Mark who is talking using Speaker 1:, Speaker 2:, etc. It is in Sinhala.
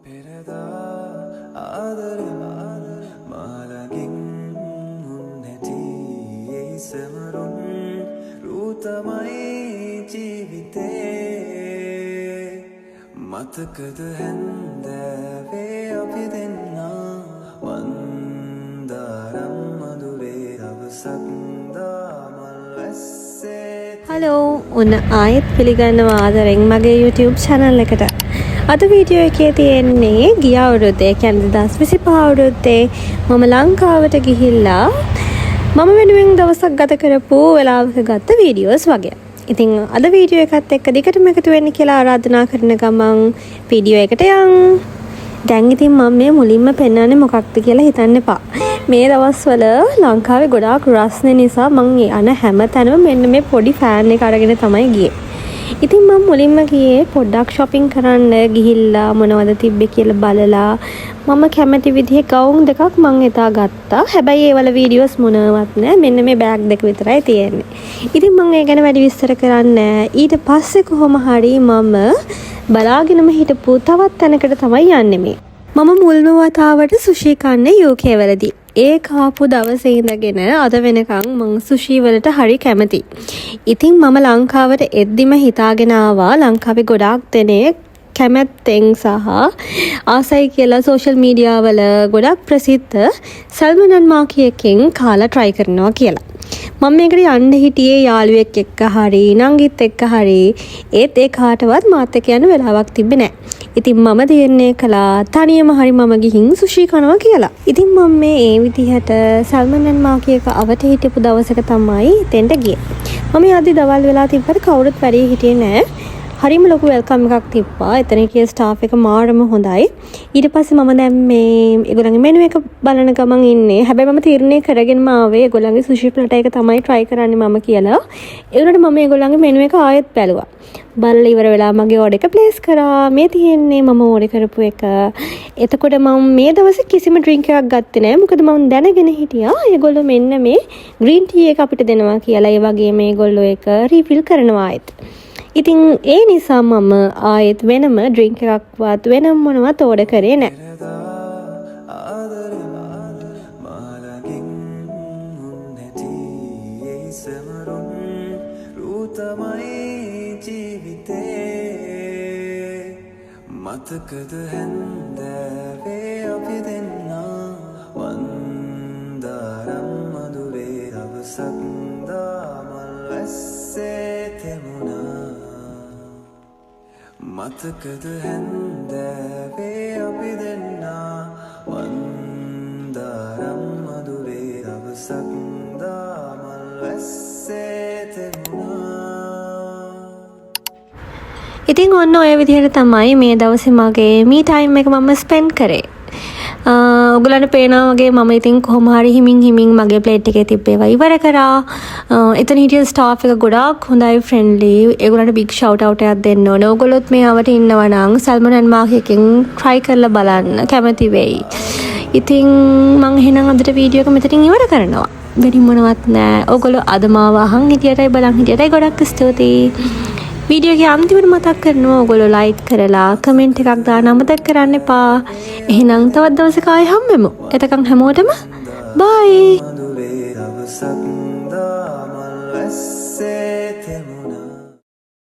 Speaker 1: පෙරදා ආදරෙන් මා ළඟින් නැති ඒ සමරුන් රූ තමයි ජීවිතේ. මතකද හැන්දෑවේ අපි දෙන්නා මන්දාරම් මදුරේ දවසක් දා මල් වැස්සේ?
Speaker 2: හලෝ, ඔන්න ආයෙත් පිළිගන්නවා ආදරෙන් මගේ YouTube channel එකට. අද වීඩියෝ එකේ තියෙන්නේ ගිය අවුරුද්දේ, ඒ කියන්නේ 2025 අවුරුද්දේ මම ලංකාවට ගිහිල්ලා මම වෙනුවෙන් දවසක් ගත කරපු වෙලාවක ගත්ත වීඩියෝස් වගේ. ඉතින් අද වීඩියෝ එකත් එක්ක දිගටම එකතු වෙන්න කියලා ආරාධනා කරන ගමන් වීඩියෝ එකට යන්. දැන් ඉතින් මම මේ මුලින්ම පෙන්වන්නේ මොකක්ද කියලා හිතන්න එපා. මේ දවස්වල ලංකාවේ ගොඩාක් රස්නේ නිසා මං යන හැම තැනම මෙන්න මේ පොඩි ෆෑන් එක අරගෙන තමයි ගියේ. ඉතින් මං මුලින්ම ගියේ පොඩ්ඩක් ෂොපින් කරන්න. ගිහිල්ලා මොනවද තිබ්බේ කියලා බලලා මම කැමති විදිහේ ගවුම් දෙකක් මං එදා ගත්තා. හැබැයි ඒවල වීඩියෝස් මොනවත් නෑ. මෙන්න මේ බෑග් දෙක විතරයි තියෙන්නේ. ඉතින් මං ඒ ගැන වැඩි විස්තර කරන්නේ නෑ. ඊට පස්සේ කොහොම හරි මම බලාගෙනම හිටපු තවත් තැනකට තමයි යන්නේ මේ. මම මුල්ම වතාවට සුෂි කන්නේ UK වලදී. ඒ කාපු දවසේ ඉඳගෙන අද වෙනකන් මං සුෂි වලට හරි කැමතියි. ඉතින් මම ලංකාවට එද්දිම හිතාගෙන ආවා ලංකාවේ ගොඩාක් දෙනෙක් කැමැත්තෙන් සහ ආසයි කියලා සෝෂල් මීඩියා වල ගොඩක් ප්‍රසිද්ධ සල්මන් ඇන්ඩ් මාකි එකෙන් කාලා try කරනවා කියලා. මම මේකට යන්න හිටියේ යාළුවෙක් එක්ක හරි නංගිත් එක්ක හරි. ඒත් ඒ කාටවත් මාත් එක්ක යන්න වෙලාවක් තිබ්බේ නෑ. ඉතින් මම තීරණය කළා තනියම හරි මම ගිහින් සුෂි කනවා කියලා. ඉතින් මම මේ ඒ විදිහට සල්මන් ඇන්ඩ් මාකි එක අවට හිටපු දවසක තමයි එතෙන්ට ගියේ. මම යද්දි දවල් වෙලා තිබ්බට කවුරුත් වැඩි හිටියේ නෑ. හරිම ලොකු welcome එකක් තිබ්බා. එතන හිටිය ස්ටාෆ් එක මාරම හොඳයි. ඊට පස්සේ මම දැන් මේ ඒගොල්ලන්ගේ මෙනු එක බලන ගමන් ඉන්නේ. හැබැයි මම තීරණය කරගෙනම ආවේ ඒගොල්ලන්ගේ සුෂි ප්ලැටර් එක තමයි try කරන්නේ මම කියලා. ඒ වුණාට මම ඒගොල්ලන්ගේ මෙනු එක ආයෙත් බැලුවා. බලලා ඉවර වෙලා මගේ ඕඩර් එක ප්ලේස් කරා. මේ තියෙන්නේ මම ඕඩර් කරපු එක. එතකොට මම මේ දවසේ කිසිම ඩ්‍රින්ක් එකක් ගත්තේ නෑ. මොකද මම දැනගෙන හිටියා ඒගොල්ලෝ මෙන්න මේ ග්‍රීන් ටී එක අපිට දෙනවා කියලා. ඒ වගේම ඒගොල්ලෝ ඒක රීෆිල් කරනවා ආයෙත්. ඉතින් ඒ නිසා මම ආයෙත් වෙනම ඩ්‍රින්ක් එකක්වත් වෙනම මොනවත් ඕඩර් කරේ නෑ.
Speaker 1: පෙරදා ආදරෙන් මා ළඟින් නැති ඒ සමරුන් රූ තමයි ජීවිතේ. මතකද හැන්දෑවේ අපි දෙන්නා මන්දාරම් මදුරේ දවසක් දා මල් වැස්සේ තෙමුණා? මතකද හැන්දෑවේ අපි දෙන්නා මන්දාරම් මදුරේ දවසක් දා මල් වැස්සේ තෙමුණා?
Speaker 2: ඉතින් ඔන්න ඔය විදිහට තමයි මේ දවසේ මගේ මී ටයිම් එක මම ස්පෙන්ඩ් කරේ. ඔයගොල්ලන්ට පේනවා වගේ මම ඉතින් කොහොම හරි හිමින් හිමින් මගේ ප්ලේට් එකේ තිබ්බ ඒවා ඉවර කරා. එතන හිටිය ස්ටාෆ් එක ගොඩාක් හොඳයි, ෆ්‍රෙන්ඩ්ලි. ඒගොල්ලන්ට බිග් ෂවුට් අවුට් එකක් දෙන්න ඕනේ. ඔයගොල්ලොත් මේ අවට ඉන්නවා නම් සල්මන් ඇන්ඩ් මාකි එකෙන් try කරලා බලන්න කැමති වෙයි. ඉතින් මං එහෙනම් අදට වීඩියෝ එක මෙතනින් ඉවර කරනවා. වැඩි මොනවත් නෑ. ඔයගොල්ලෝ අද මාව අහන් හිටියටයි බලන් හිටියටයි ගොඩක් ස්තුතියි. වීඩියෝ එකේ අන්තිමට මතක් කරනවා, ඔයගොල්ලෝ ලයික් කරලා කමෙන්ට් එකක් දාන්න අමතක කරන්න එපා. එහෙනම් තවත් දවසක ආයෙ හම්බෙමු. එතකන් හැමෝටම බයි.
Speaker 1: මදුරේ දවසක්.